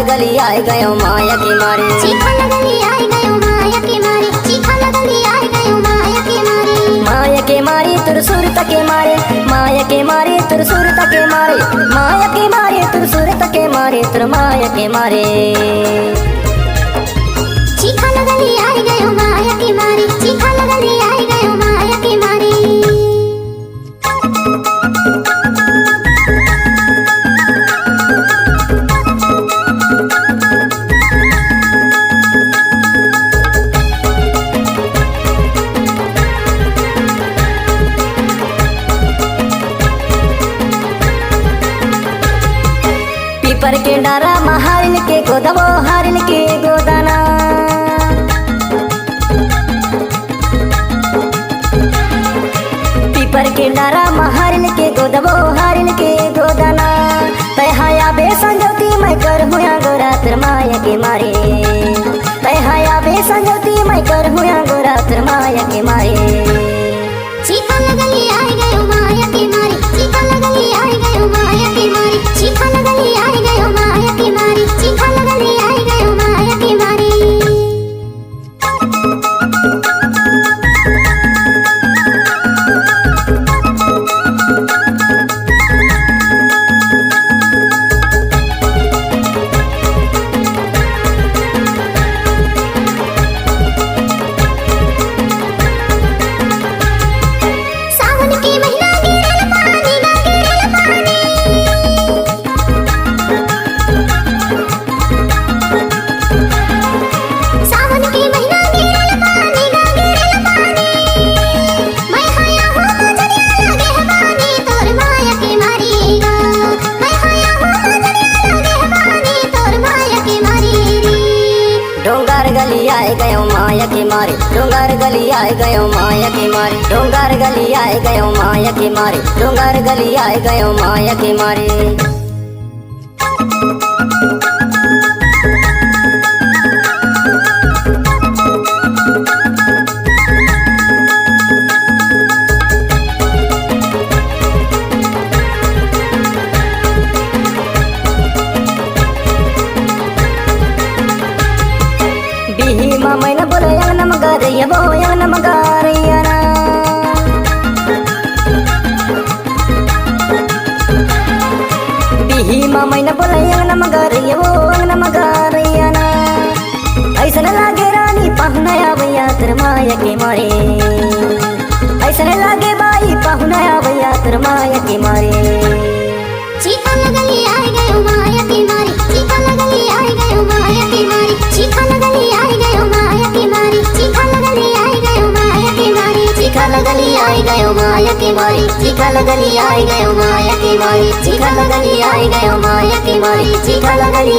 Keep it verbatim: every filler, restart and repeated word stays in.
गली आए गयो माया के मारे। चीखा लगली आए गयो माया के मारे। चीखा लगली आए गयो माया के मारे। माया के मारे तोर सुरत के मारे। माया के मारे तोर सुरत के मारे। माया के मारे तोर सुरत के मारे, तोर माया के मारे। चीखा लगली आए गयो माया के मारे। चीखा लगली आए गयो माया के मारे। पीपर के डारा म हारिन के गोदवो, हारिन के गोदाना। पीपर के डारा म हारिन के गोदबो, हारिन के गोदना। तै हाया बे संजौती मैं कर हुआ गोरा तोर माया के मारे। तै हाया बे संजौती मैं कर हुआ गोरा तोर माया के मारे। चीखा लगली आए गयो माया के मारे। चीखा लगली आए गयो माया के मारे। चीखा लगली आए गयो माया के मारे। चीखा लगली आए गयो माया के मारे। सावन के महीना गिरल पानी, ना गिरल पानी। सावन के महीना गिरल पानी, ना गिरल पानी। मैं हया हो मजरिया लगे बानी तोर माया के मारे गा। मैं हया हो मजरिया लगे बानी तोर माया के मारे रे। डोंगर गली आए गयो माया के मारे। डोंगर गली आए गयो माया के मारे। डोंगर गली आए गयो माया के मारे। डोंगर गली आए गयो माया के मारे। बिही मा मैना बोले अंगना म गारैया, वो अंगना म गारैया ना। बिही मा मैना बोले अंगना म गारैया, वो अंगना म गारैया ना। ऐसन लागे रानी पहुना आवैया तोर माया के मारे। ऐसन लागे बाई पहुना आवैया तोर माया के मारे। चीखा लगली आए गयो माया के मारे। चीखा लगली आए गयो माया के मारे। चीखा लगली आए गयो माया के मारे। चीखा लगली आए गयो माया के मारे। चीखा लगली आए गयो माया के मारे। चीखा लगली आए गयो माया के मारे। चीखा लगली आए गयो माया के मारे। चीखा लगली